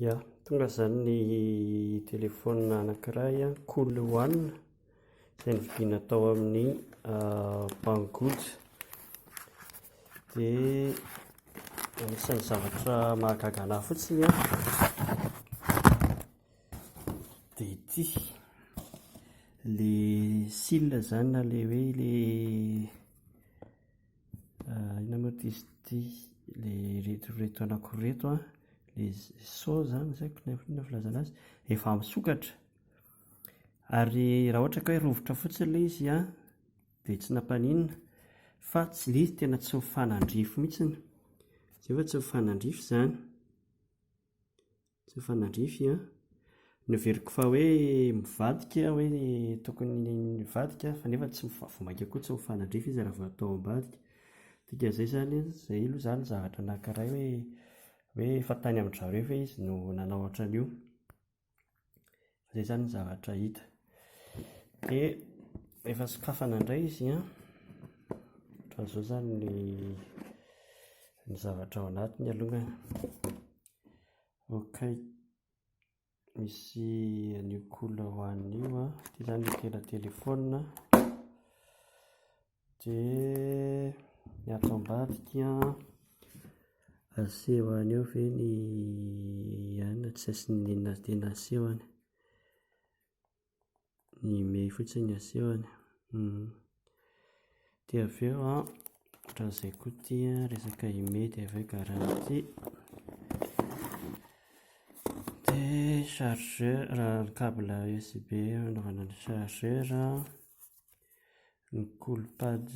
Ya, tonga izany ny telefaonina anankiray an, Cool One, izay novidiana tao amin'ny Banggood. Dia anisan'ny zavatra mahagaga anahy fotsiny an, dia ity, ilay seal izany na ilay hoe ilay Inona moa ity izy ity? Ilay ireto ireto anankiroa ireto an, ilay seau izany tsy haiko na inona filazana azy, efa misokatra. Ary raha ohatra ka hoe rovitra fotsiny ilay izy an, dia tsy nampaninona fa tsy ilay izy tena tsy mifanandrify mihitsiny, jereo fa tsy mifanandrify izany. Tsy mifanandrify an. Noheveriko fa hoe mivadika hoe tokony mivadika fa nefa tsy mifa- vao mainka koa tsy mifanandrify izy raha vao atao ambadika. Dikan'izay izany an, izay aloha izany zavatra anankiray hoe hoe efa tany amin-dry zareo ve izy no nanao ohatran'io. Izay izany ny zavatra hita. Dia rehefa sokafana indray izy an, ohatran'izao izany ny ny zavatra ao anatiny aloha. Okay, misy an'io cool one io an, ity izany ny tena telefaonina. Dia ny ato ambadika an, aseho any eo ve ny anona tsy asiana tena aseho any. Ny IMEI fotsiny no asehony. Dia avy eo an, ohatran'izay koa ity an, resaka IMEI dia avy eo garantie. Dia chargeur, ny câble USB anaovana ny chargeur, ny coolpad,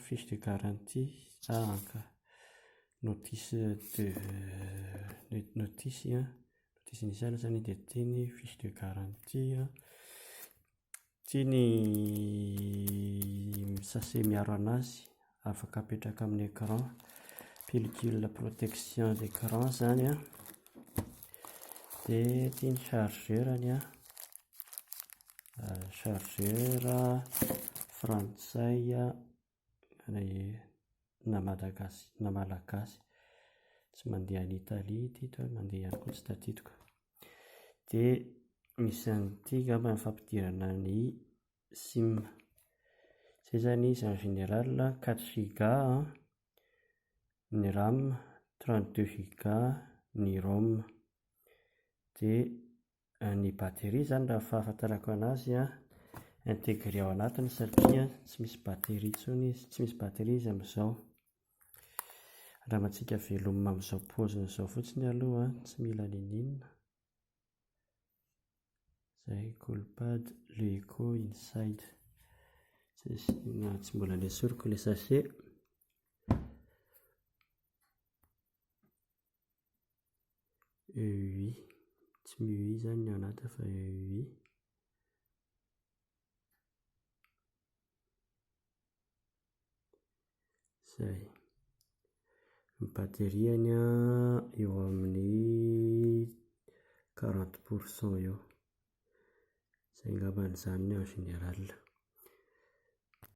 fiche de garantie, ah ka, notice de notice an. Notice initiale zany dia ity ny fiche de garantie an, ity ny sachet miaro anazy afaka apetraka amin'ny écran, pellicule protection d'écran zany an, dia ity ny chargeur-ny an, chargeur frantsay na Madagasy na Malagasy, tsy mandeha any Italie ity toa mandeha ihany koa tsy tadidiko. Dia misy an'ity angamba ny fampidirana ny sim. Izay izany izy en général quatre giga ny ram, 32 giga ny rom. Dia Ny batterie zany raha ny fahafantarako anazy an, intégré ao anatiny satria tsy misy batterie intsony izy, tsy misy batterie izy amin'izao. Andramantsika velomina amin'izao paoziny izao fotsiny aloha an, tsy mila n'inon'inona. Izay coolpad Leco inside. Tsy mbola nesoriko ilay sachet. EUI, tsy MIUI izany ny ao anatiny fa EUI. Izay. Ny batterie-ny an, eo amin'ny 40 pour cent eo. Izay angambany izany en général.